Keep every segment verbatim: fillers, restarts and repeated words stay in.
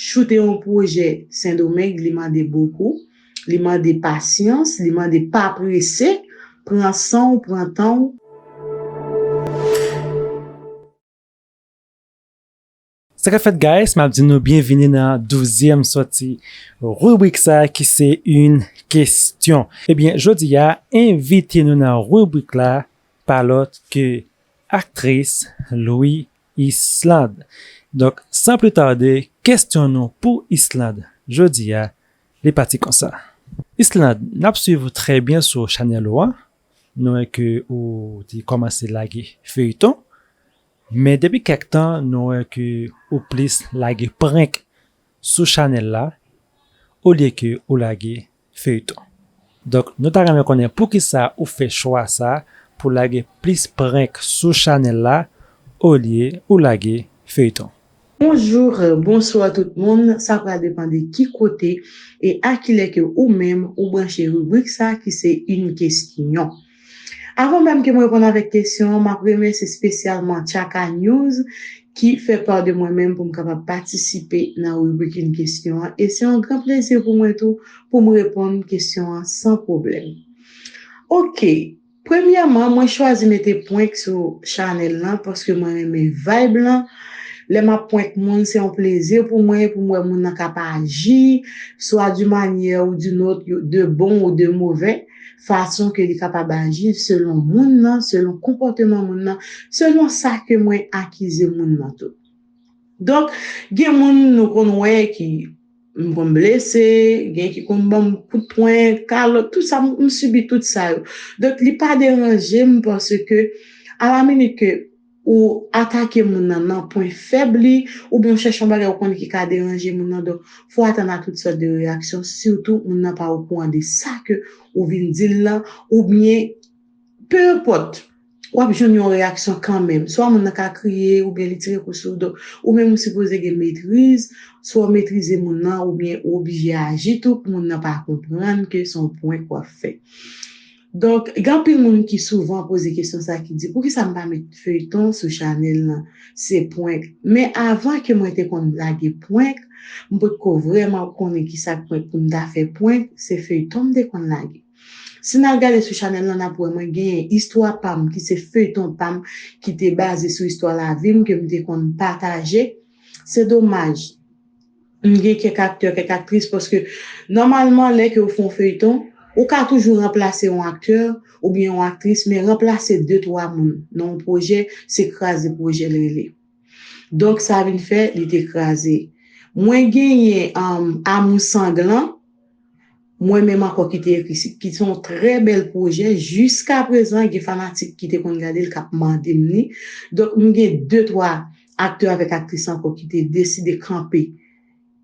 Choute yon pwojè Sendomeng, li mande bokou, li mande pasyans, li mande pa prese, pran san w, pran tan w. Sa k ap fèt, guys? M ap di nou byenvini nan douzyèm sòti ribrik sa ki se Une Question. Ebyen, jodi a, envite nou nan ribrik la pa lòt ke aktris Louis Islande. Donk, san pli tade, kesyon nou pou Islande jodi a, li pati konsa. Islande, n ap swiv ou trè byen sou chanèl ou an. Nou wè ke ou te kòmanse lage feyton, men depi kèk tan, nou wè ke ou plis lage prank sou chanèl la, olye ke ou lage feyton. Donk, nou ta renmen konnen poukisa ou fè chwa sa pou lage plis prank sou chanèl la, olye ou lage feyton. Bonjou, bonswa tout moun. Sa pral depann de ki kote e a kilè ke ou menm ou branche ribrik sa ki se Une Question. Avan menm ke mwen reponn avèk kesyon an, m ap remèsye espesyalman Tchaka News ki fè pa de mwen menm pou m kapab patisipe nan ribrik Une Question an. E se yon gran plezi pou mwen tou pou m reponn kesyon an san pwoblèm. Oke, premyèman, mwen chwazi mete prank sou chanèl lan paske mwen renmen vibe lan. Lè m ap prank moun, se yon plezi pou mwen, pou m wè moun nan k ap aji, swa d'une manière ou d'une autre, de bon ou de mauvais, fason ke li kapab aji selon moun nan, selon konpòteman moun nan, selon sa ke mwen akize moun nan tou. Donk, gen moun nou konn wè ki m konn blese, gen ki konn ban m kout pwen, kalòt, tout sa, m, m sibi tout sa yo. Donk, li pa deranje m paske, alaminit ke ou atake moun nan nan pwen fèb li, oubyen ou chèche yon bagay ou konnen ki ka deranje moun nan, donk, fò w atann a tout sòt de reyaksyon, sitou moun nan pa okouran de sa ke ou vin di l lan, oubyen, pe enpòt, w ap jwenn yon reyaksyon kanmenm. Swa moun nan ka kriye, oubyen li tire kou sou w. Donk, ou menm ou sipoze gen metriz, swa w metrize moun nan, oubyen ou oblije aji tou pou moun nan pa konprann ke se yon prank w ap fè. Donk, gen anpil moun ki souvan poze kesyon sa ki di, poukisa m pa met feyton sou chanèl lan? Se prank. Men avan ke mwen te konn lage prank, m potko vrèman konnen kisa k prank pou m ta fè prank, se feyton m te konn lage. Si n al gade sou chanèl lan, n ap wè mwen genyen istwa pa m ki se feyton pa m ki te baze sou istwa lavi m ke m te konn pataje. Se domaj, m gen kèk aktè, kèk aktris, paske nòmalman, lè ke w fè yon feyton, ou ka toujou ranplase yon aktè oubyen yon aktris, men ranplase de, twa moun nan yon pwojè, se kraze pwojè l rele. Donk, sa vin fè, li te kraze. Mwen genyen um, Amour Sanglant, mwen menm ankò ki te ekri, ki se yon trè bèl pwojè. Jiskaprezan, gen fanatik ki te konn gade l, k ap mande m li. Donk, m gen de, twa aktè avèk aktris ankò ki te deside kanpe.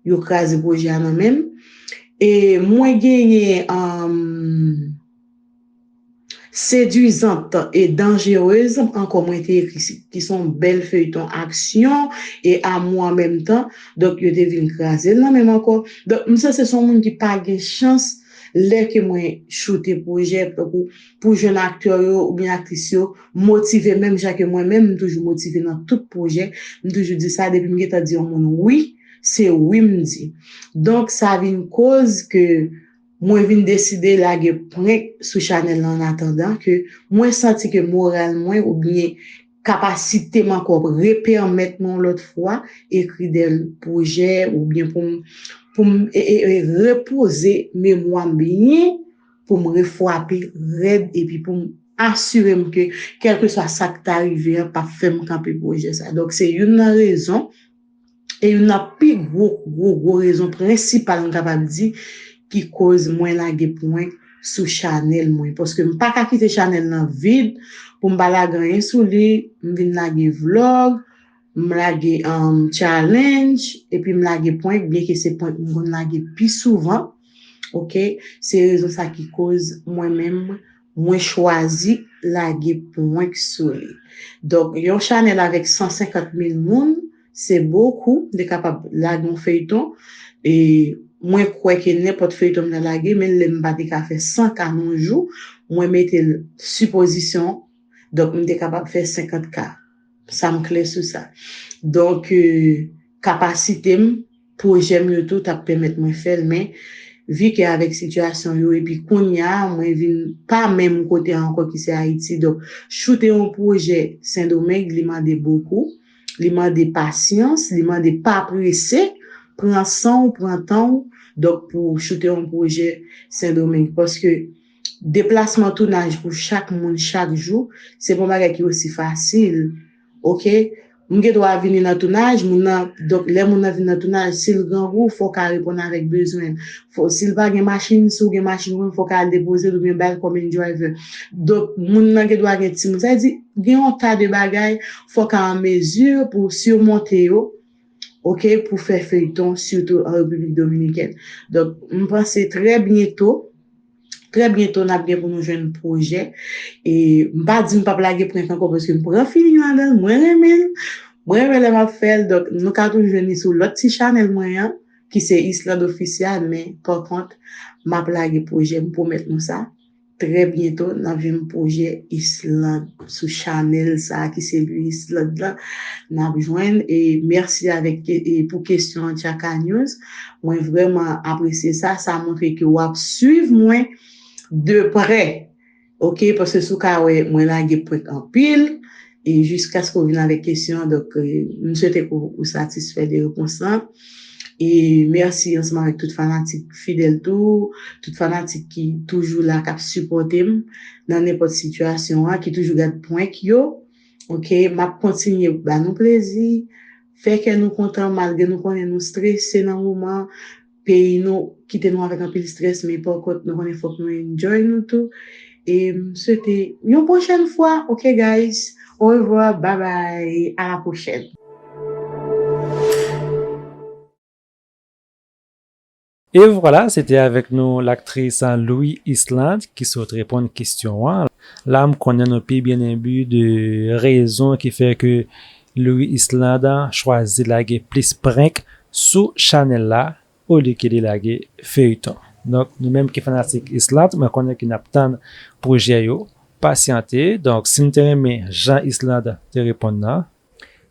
Yo kraze pwojè a nan men m. E mwen genyen um, Séduisante et Dangereuse, ankò mwen te ekri, ki se yon bèl feyton aksyon e amou an menm tan. Donk, yo te vin kraze l nan men m ankò. Donk, m sanse se yon moun ki pa gen chans lè ke mwen choute pwojè, tankou pou jèn aktè yo oubyen aktris yo motive menm jan ke mwen menm, m toujou motive nan tout pwojè. M toujou di sa, depi m gentan di yon moun wi, se wi m di. Donk, sa vin koz ke mwen vin deside lage prank sou chanèl lan, an atandan ke mwen santi ke moral mwen oubyen kapasite m ankò repèmèt mwen yon lòt fwa ekri de pwojè oubyen pou m, pou m e, e, e repoze memwa m byen, pou m refwape rèd epi pou m asire m ke kèlkeswa sa k ta rive an p ap fè m kanpe pwojè sa. Donk, se youn nan rezon E youn nan pi gwo, gwo, gwo rezon prensipal m kapab di ki koz mwen lage prank sou chanèl mwen. Paske m pa ka kite chanèl nan vid pou m pa lage anyen sou li. M vin lage vlog, m lage um, challenge, epi m lage prank, byenke se prank m konn lage pi souvan. Oke, se rezon sa ki koz mwen menm mwen chwazi lage prank sou li. Donk, yon chanèl avèk san senkant mil moun, se bokou. M te kapab lage yon feyton. E mwen kwè ke nenpòt feyton m ta lage, menm lè m pa te ka fè san ka nan yon jou, mwen mete l sipozisyon. Donk, m te kapab fè senkant ka. Sa m klè sou sa. Donk, e, kapasite m pwojè m yo tou t ap pèmèt mwen fè l, men vi ke avèk sitiyasyon yo, epi kounye a, mwen vin pa menm kote a ankò ki se Ayiti. Donk, choute yon pwojè Sendomeng, li mande bokou, li mande pasyans, li mande pa prese, pran san w, pran tan w, donk, pou choute yon pwojè Sendomeng. Paske deplasman tounaj pou chak moun, chak jou, se pa yon bagay ki osi fasil. Oke? M gen dwa vini nan tounaj, moun nan, donk, lè moun nan vin nan tounaj, si l grangou, fò w ka reponn avèk bezwen l. Fò, si l pa gen machin, si w gen machin ou menm, fò w ka al depoze l oubyen ba l kòm in driver. Donk, moun nan gen dwa gen timoun. Sa vle di, gen yon ta de bagay, fò w ka an mezi pou w simonte yo, oke, pou fè feyton, sitou an Repiblik Dominikèn. Donk, m panse trè byento, trè byento, n ap gen pou nou jwenn pwojè. E m pa di m p ap lage prank ankò, paske m pran feeling ladan l, mwen renmen l, mwen renmen lè m ap fè l. Donk, nou ka toujou jwenn li sou lòt ti chanèl mwen an, ki se Island Official, men pa kont, m ap lage pwojè, m pwomèt nou sa. Trè byento, n ap jwenn pwojè Island sou chanèl sa a ki se Louis Island lan. N ap jwenn, e mèsi avèk ke-, e pou kesyon an, Tchaka News. Mwen vrèman apresye sa. Sa montre ke w ap swiv mwen de prè. Oke, paske si w ka wè, mwen lage prank anpil. E jiskaske w vin avèk kesyon an, donk, e, m swete ke w, ou satisfè de repons lan. E mèsi ansanm avèk tout fanatik fidèl tou, tout fanatik ki toujou la, k ap sipòte m nan nenpòt sitiyasyon an, ki toujou gad prank yo. Oke, m ap kontinye ba nou plezi, fè kè nou kontan, malgre nou konnen nou strese nan moman, peyi nou kite nou avèk anpil strès, men pa kont, nou konnen fòk nou enjoy nou tou. E m swete yon pwochèn fwa, oke, guys? Au revoir, bye bye, à la prochaine. E vwala, se te avèk nou laktris Louis Island ki sot reponn kesyon an. La, m konnen nou pi byen enbi de rezon ki fè ke Louis Island chwazi lage plis prank sou chanèl la olye ke li lage feyton. Donk, nou menm ki fanatik Island, mwen konnen ke n ap tann pwojè yo, pasyante. Donk, si n te renmen jan Island te reponn nan,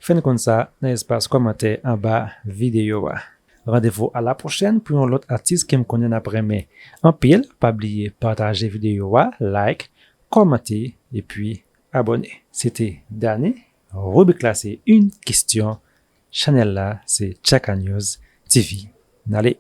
fè n konn sa nan espas kòmantè anba videyo a. Randevou a la pwochèn pou yon lòt atis ke m konnen n ap renmen anpil. Pa bliye pataje videyo a, like, kòmante, epi abòne. Se te Dany, ribrik la se une question, chanèl la se Tchaka News T V. N ale!